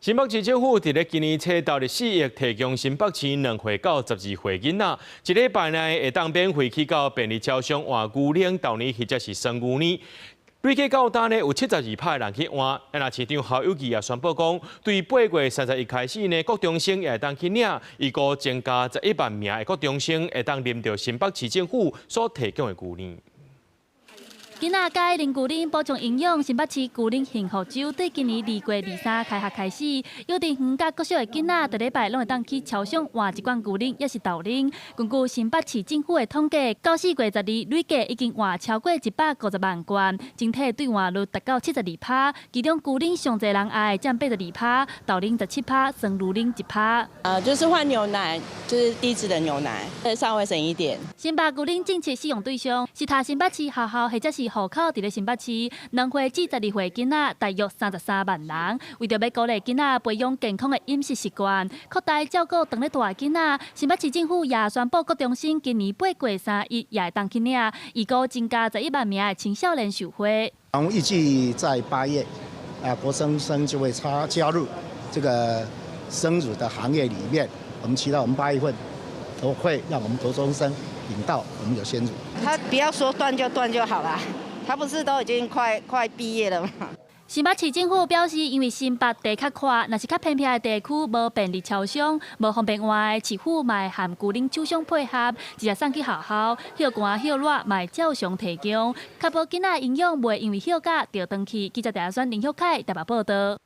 新北市政府佇咧今年初投入4億，提供新北市2歲到12歲囡仔，一禮拜內會當免費去到便利超商換牛奶、豆奶或者是酸牛奶。累計到今呢，有72趴的人去換。啊，市長侯友宜也宣布講，對8月31開始呢，國中生也會當去領，預估增加11萬名的國中生會當啉著新北市政府所提供的牛奶。囡仔佮意啉牛奶補充營養，新北市牛奶幸福週對今年2月23開學開始，幼稚園佮國小的囡仔，逐禮拜攏會當去超商換一罐牛奶，抑是豆奶。根據新北市政府的統計，到4月12累計已經換超過150萬罐，整體兌換率達到72趴。其中牛奶上濟人愛佔82趴，豆奶17趴，酸牛奶1趴。就是換牛奶，就是低脂的牛奶，稍微省一點。新北牛奶政策適用對象是讀新北市學校或者是戶口佇咧新北市，2歲至12歲囡仔大約33萬人。為著欲鼓勵囡仔培養健康的飲食習慣，擴大照顧長咧大的囡仔，新北市政府也宣布國中生今年8月31也會當去領，預估增加11萬名的青少年受惠。我們預計在8月，國中生就會加入這個生乳的行業裡面。我們期待我們8月份都會讓我們國中生領到我們有鮮乳。他不要說斷就斷就好了，他不是都已經快畢業了嗎？新北市政府表示，因為新北地較闊，若是較偏僻的地區無便利超商，無方便換，市府嘛會和牛奶廠商配合，直接送去學校，歇寒歇熱嘛會照常提供，確保囡仔營養袂因為歇假就斷去。記者鄭阿選林旭凱台北報道。